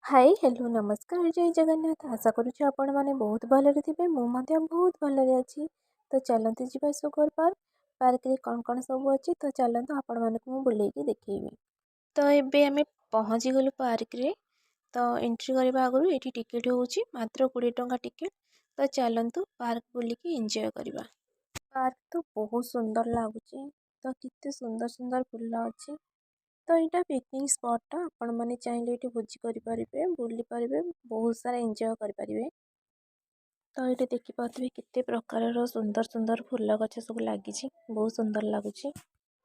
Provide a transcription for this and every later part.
High, hello, ନମସ୍କାର, ଜୟ ଜଗନ୍ନାଥ। ଆଶା କରୁଛି ଆପଣମାନେ ବହୁତ ଭଲରେ ଥିବେ। ମୁଁ ମଧ୍ୟ ବହୁତ ଭଲରେ ଅଛି। ତ ଚାଲନ୍ତୁ ଯିବା ସୁଗର ପାର୍କ। ପାର୍କରେ କ'ଣ କ'ଣ ସବୁ ଅଛି, ତ ଚାଲନ୍ତୁ ଆପଣମାନଙ୍କୁ ମୁଁ ବୁଲେଇକି ଦେଖେଇବି। ତ ଏବେ ଆମେ ପହଞ୍ଚିଗଲୁ ପାର୍କରେ। ତ ଏଣ୍ଟ୍ରି କରିବା ଆଗରୁ ଏଇଠି ଟିକେଟ୍ ହେଉଛି, ମାତ୍ର 20 ଟଙ୍କା ଟିକେଟ୍। ତ ଚାଲନ୍ତୁ ପାର୍କ ବୁଲିକି ଏନ୍ଜୟ କରିବା। ପାର୍କ ତ ବହୁତ ସୁନ୍ଦର ଲାଗୁଛି। ତ କେତେ ସୁନ୍ଦର ସୁନ୍ଦର ଫୁଲ ଅଛି। ତ ଏଇଟା ପିକନିକ୍ ସ୍ପଟ୍ଟା। ଆପଣମାନେ ଚାହିଁଲେ ଏଇଠି ଭୋଜି କରିପାରିବେ, ବୁଲି ପାରିବେ, ବହୁତ ସାରା ଏନ୍ଜୟ କରିପାରିବେ। ତ ଏଇଠି ଦେଖିପାରୁଥିବେ, କେତେ ପ୍ରକାରର ସୁନ୍ଦର ସୁନ୍ଦର ଫୁଲ ଗଛ ସବୁ ଲାଗିଛି। ବହୁତ ସୁନ୍ଦର ଲାଗୁଛି।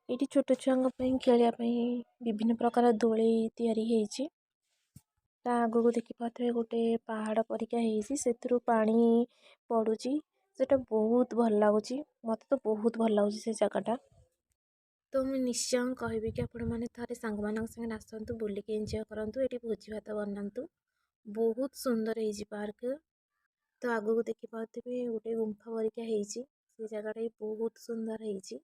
ଏଇଠି ଛୋଟ ଛୁଆଙ୍କ ପାଇଁ ଖେଳିବା ପାଇଁ ବିଭିନ୍ନ ପ୍ରକାର ଦୋଳି ତିଆରି ହେଇଛି। ତା ଆଗକୁ ଦେଖିପାରୁଥିବେ, ଗୋଟେ ପାହାଡ଼ ପରିକା ହେଇଛି, ସେଥିରୁ ପାଣି ପଡ଼ୁଛି। ସେଟା ବହୁତ ଭଲ ଲାଗୁଛି। ମୋତେ ତ ବହୁତ ଭଲ ଲାଗୁଛି ସେ ଜାଗାଟା। ତ ମୁଁ ନିଶ୍ଚୟ କହିବି କି ଆପଣମାନେ ଥରେ ସାଙ୍ଗମାନଙ୍କ ସାଙ୍ଗରେ ଆସନ୍ତୁ, ବୁଲିକି ଏନ୍ଜୟ କରନ୍ତୁ, ଏଇଠି ଭୋଜି ଭାତ ବନାନ୍ତୁ। ବହୁତ ସୁନ୍ଦର ହେଇଛି ପାର୍କ। ତ ଆଗକୁ ଦେଖିପାରୁଥିବେ, ଗୋଟେ ଗୁମ୍ଫା ପରିକା ହେଇଛି। ସେ ଜାଗାଟା ବି ବହୁତ ସୁନ୍ଦର ହେଇଛି।